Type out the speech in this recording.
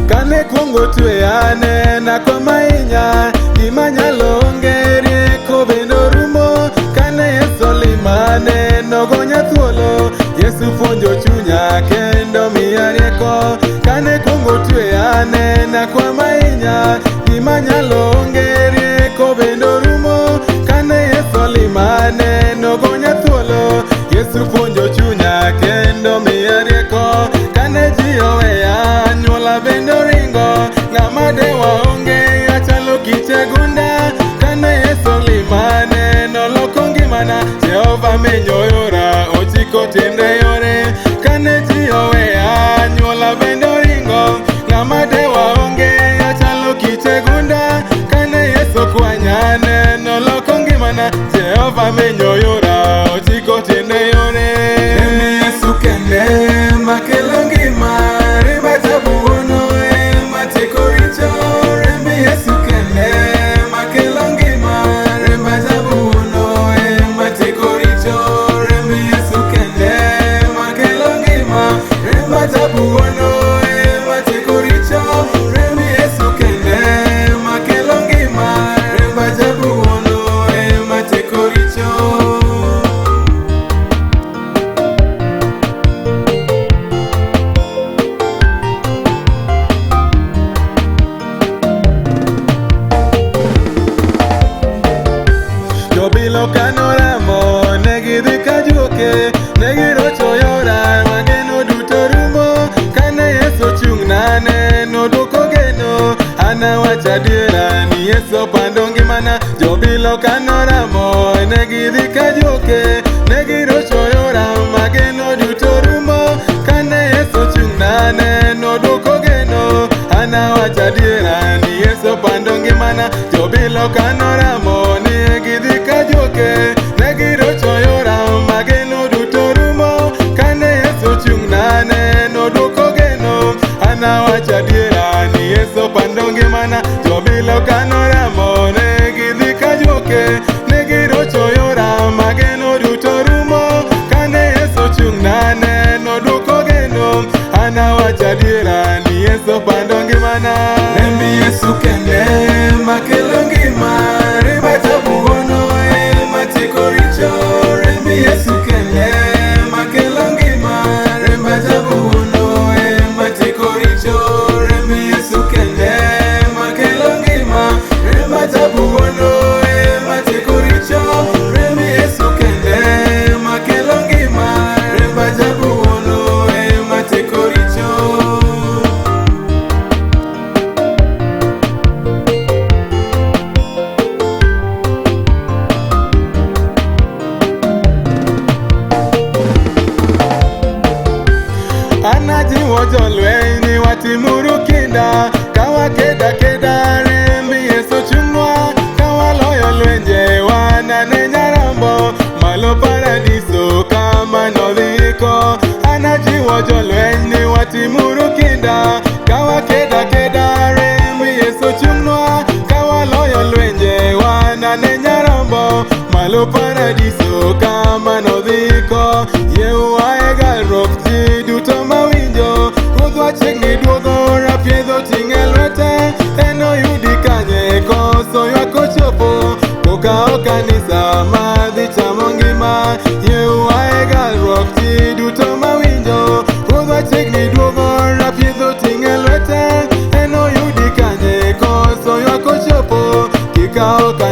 Kane kuongo tweya nena kwa ahinya, gima nyalo onge rieko bende orumo. Kane Yesu olima neno gonya thuolo, Yesu puonjo chunya kendo miya rieko. Kane kuongo tweya nena kwa ahinya, gima nyalo onge rieko bende orumo. Kane Yesu olima neno gonya thuolo, Yesu puonjo chunya kendo miya rieko. Kane ji oweya anyuola bende oringo, ng'ama dewa onge achalo kiche gunda. Kane Yesu olima neno loko ngimana, Jehova menyo yora ochiko tiende yore. Kane ji oweya anyuola bende oringo, ng'ama dewa onge achalo kiche gunda. Kane Yesu kwanya neno loko ngimana, Jehova menyo yora ochiko tiende yore. Remb Yesu kende makelo ngima, remb ajabu hono ema tieko richo. Remb Yesu kende makelo ngima, remb ajabu hono ema tieko richo. Remb Yesu kende makelo ngima, remb ajabu hono ema tieko richo. Remb Yesu kende makelo ngima, remb ajabu hono ema tieko richo. Jobilo kanoramo ne gidhi kajuoke, ne girocho yora mageno duto rumo. Kane Yesu ochung'na neno duoko geno, an awacho adiera ni Yesu opando ngimana. Jobilo kanoramo ne gidhi kajuoke, ne girocho yora mageno duto rumo. Kane Yesu ochung'na neno duoko geno, an awacho adiera ni Yesu opando ngimana. Jobilo kanoramo ne gidhi kajuoke, ne girocho yora mageno duto rumo. Kane Yesu ochung'na neno duoko geno, an awacho adiera ni Yesu opando ngimana. Jobilo kanoramo ne gidhi kajuoke, ne girocho yora mageno duto rumo. Kane Yesu ochung'na neno duoko geno, an awacho adiera ni Yesu opando ngimana. Remb Yesu kende makelo ngima, remb ajabu hono ema tieko richo. Remb Yesu kende makelo ngima, remb ajabu hono ema tieko richo. Remb Yesu kende makelo ngima, remb ajabu hono ema tieko richo. Remb Yesu kende makelo ngima, remb ajabu hono ema tieko richo. An ajiwo jolweny ni watimuru kinda, ka wakeda keda remb Yesu chung'nwa, ka waloyo lwenje wanane Nyarombo malo paradiso kama nodhiko. An ajiwo jolweny ni watimuru kinda, ka wakeda keda remb Yesu chung'nwa, ka waloyo lwenje wanane Nyarombo malo paradiso kama nodhiko. Yiewa e galruok ji duto mawinjo, Ruodhwa chiegni duogo, rapiedho ting'e lwete. Enoyudi kanye koso ywak ochopo, kokawo kanisa madhi chamo ngima. Yiewa e galruok ji duto mawinjo, Ruodhwa chiegni duogo, rapiedho ting'e lwete. Enoyudi kanye koso ywak ochopo, kikawo kanisa